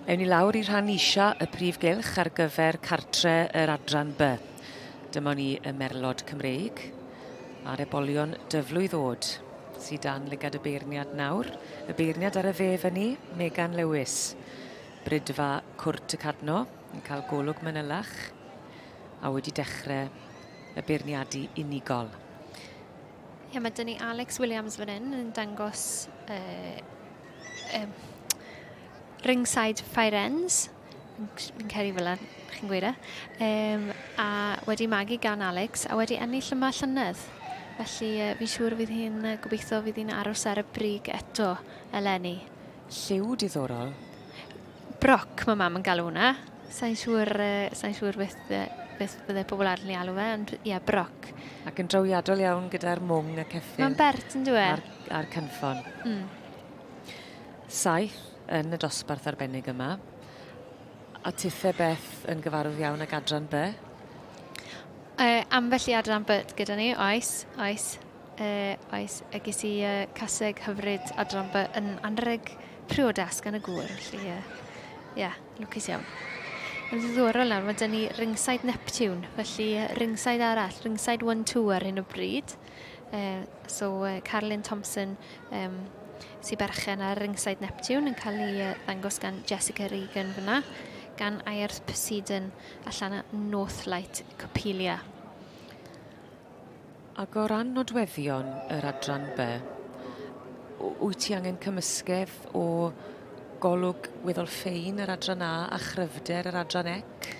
Ewn ni lawr i rhan isha y prif gylch ar gyfer cartre yr adran B. Dyma ni y merlod Cymreig a'r ebolion dyflwydd oed sydd dan lygad y beirniad nawr. Y beirniad ar y dde fyny, Megan Lewis. Brydfa Cwrt y Cadno yn cael golwg manylach a wedi dechrau y beirniadu unigol. Ie, mae dyn ni Alex Williams fan hyn yn dangos uh, um, Ringside Fire Ends. Fi'n credu fel chi'n gweud e. Um, a wedi magu gan Alex a wedi ennill yma llynedd. Felly uh, fi'n siŵr fydd hi'n uh, gobeithio fydd hi'n aros ar y brig eto eleni. Lliw diddorol. Broc mae mam yn galw hwnna. Sa'n siŵr, uh, sa'n siŵr beth, uh, beth bydde pobl arall yn ei alw fe, ond ie, yeah, broc. Ac yn drawiadol iawn gyda'r mwng a ceffyl. Mae'n bert yn dwi? A'r, ar cynffon. Mm. Saith yn y dosbarth arbennig yma. A tithe Beth yn gyfarwydd iawn ag adran B? Uh, ambell i adran B gyda ni, oes, oes. Uh, oes, a ges i uh, caseg hyfryd adran B yn anrheg priodas gan y gŵr, felly ie, uh, yeah, lwcus iawn. Yn ddiddorol nawr, mae dyn ni Ringside Neptune, felly Ringside arall, Ringside 1-2 ar hyn o bryd. Uh, so uh, Carolyn Thompson um, sy'n berchen ar Ringside Neptune yn cael ei uh, ddangos gan Jessica Regan fyna, gan Aerth Poseidon allan Northlight Copelia. Ac o ran nodweddion yr adran B, wyt ti angen cymysgedd o golwg weddol ffein yr adran A a chryfder yr adran C?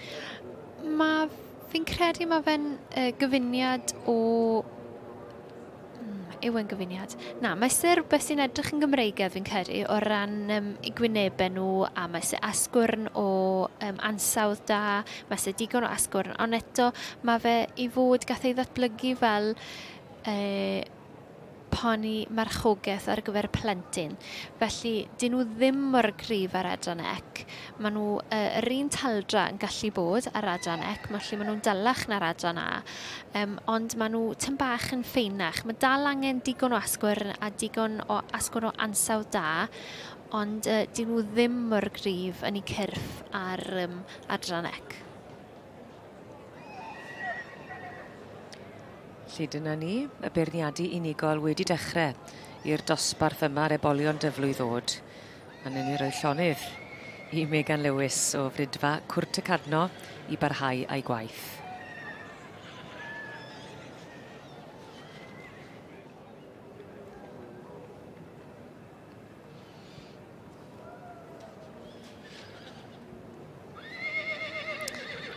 Mae, fi'n credu mae fe'n uh, gyfuniad o yw e'n gyfuniad? Na, mae isie rhywbeth sy'n edrych yn Gymreigaidd fi'n credu o ran um, eu gwynebau nhw a mae isie asgwrn o um, ansawdd da, mae isie digon o asgwrn, ond eto mae fe i fod gath ei ddatblygu fel eh, poni marchogaeth ar gyfer plentyn. Felly, dyn nhw ddim mor gryf ar adran ec. Maen nhw uh, yr un taldra yn gallu bod ar adran ec, felly maen nhw'n dylach na'r adran A. Um, ond maen nhw tyn bach yn ffeinach. Mae dal angen digon o asgwrn a digon o asgwrn o ansawdd da, ond uh, dyn nhw ddim mor gryf yn eu cyrff ar um, adran ec. Felly dyna ni, y beirniadu unigol wedi dechrau i'r dosbarth yma ar ebolion dyflwy ddod. A newn ni roi llonydd i Megan Lewis o Fridfa Cwrt y Cadno i barhau â'i gwaith.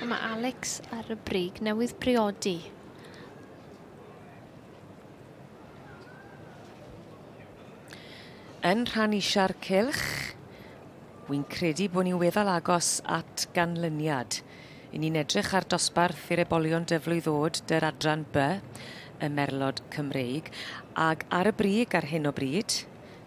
A mae Alex ar y brig newydd briodi. Yn rhan isia'r cylch, wi'n credu bod ni'n weddol agos at ganlyniad. I ni'n edrych ar dosbarth i'r ebolion dyflwydd ddod dy'r adran B, y Merlod Cymreig, ag ar y brig ar hyn o bryd,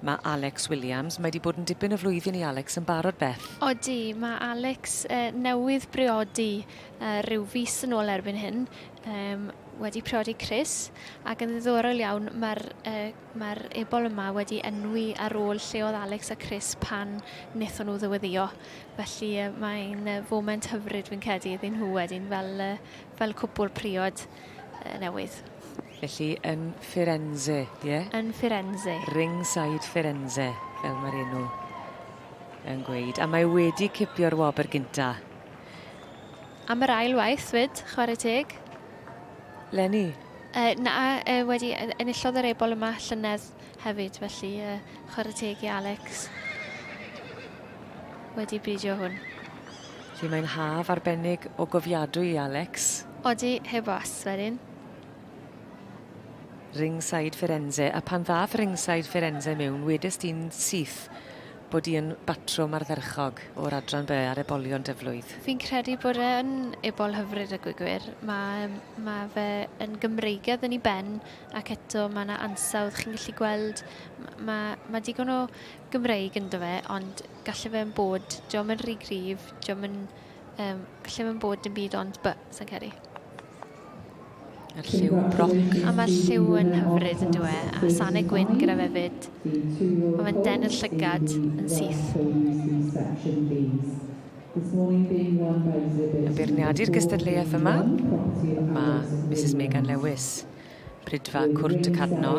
mae Alex Williams. Mae wedi bod yn dipyn o flwyddyn i Alex yn barod, Beth. Odi, mae Alex uh, newydd briodi uh, rhyw fis yn ôl erbyn hyn. Um, wedi priodi Chris, ac yn ddiddorol iawn, mae'r uh, Mae'r ebol yma wedi enwi ar ôl lle oedd Alex a Chris pan wnaethon nhw ddyweddio. Felly mae'n foment hyfryd fi'n credu iddyn nhw wedyn fel, fel cwpwl priod newydd. Felly yn Firenze, ie? Yeah? Yn Firenze. Ringside Firenze, fel mae'r enw yn gweud. A mae wedi cipio'r wobr gynta. Am yr ail waith 'fyd, chwarae teg. Leni? Uh, na, uh, wedi enillodd yr ebol yma llynedd hefyd, felly uh, chwarae teg i Alex. Wedi bridio hwn. Felly mae'n haf arbennig o gofiadwy i Alex. Odi, heb os, wedyn. Ringside Firenze, a pan ddath Ringside Firenze mewn, wedes di'n syth bod hi yn batrwm ardderchog o'r adran B ar ebolion dyflwydd. Fi'n credu bod e yn ebol hyfryd a gweud gwir. Mae, mae fe yn Gymreigedd yn ei ben ac eto mae yna ansawdd. Chi'n gallu gweld, mae, mae digon o Gymreig ynddo fe, ond gallu fe'n bod, diolch yn rhy gryf, diolch yn, um, gallu fe'n bod dim byd ond B, sa'n credu. A'r lliw broc. A mae'r lliw yn hyfryd yn dyw e, a sanau gwyn gyda fe fyd. Mae fe'n denu'r llygad yn syth. Yn beirniadu'r gystadleuaeth yma, mae Mrs Megan Lewis, Prydfa Cwrt y Cadno.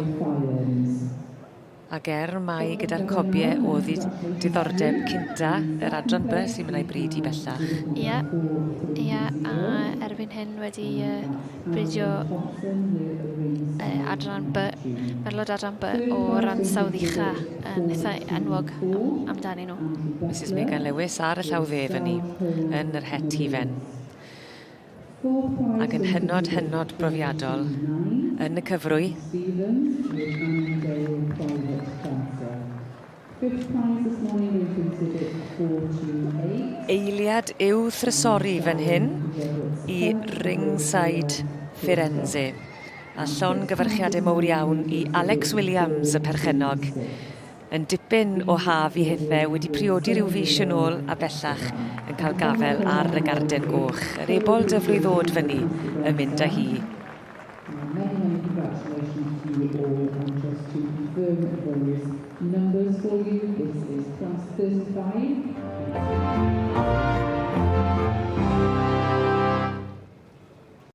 Ac er mai gyda'r cobie o'dd 'i diddordeb cynta, yr adran By sy'n mynd â'i bryd hi bellach. Ie, ie, a erbyn hyn wedi uh, bridio uh, adran B, merlod adran B o'r ansawdd ucha yn eitha enwog am, amdanyn nhw. Mrs Megan Lewis ar y llaw dde fyny yn yr het hufen. Ac yn hynod, hynod brofiadol yn y cyfrwy. Eiliad i'w thrysori fan hyn i Ringside Firenze. A llongyfarchiadau mowr iawn i Alex Williams, y perchennog. Yn dipyn o haf i hithe, wedi priodi rhyw fis yn ôl a bellach yn cael gafel ar y garden goch. Yr ebol dyfrwy ddod fyny yn mynd â hi. Numbers for you, this is class 35.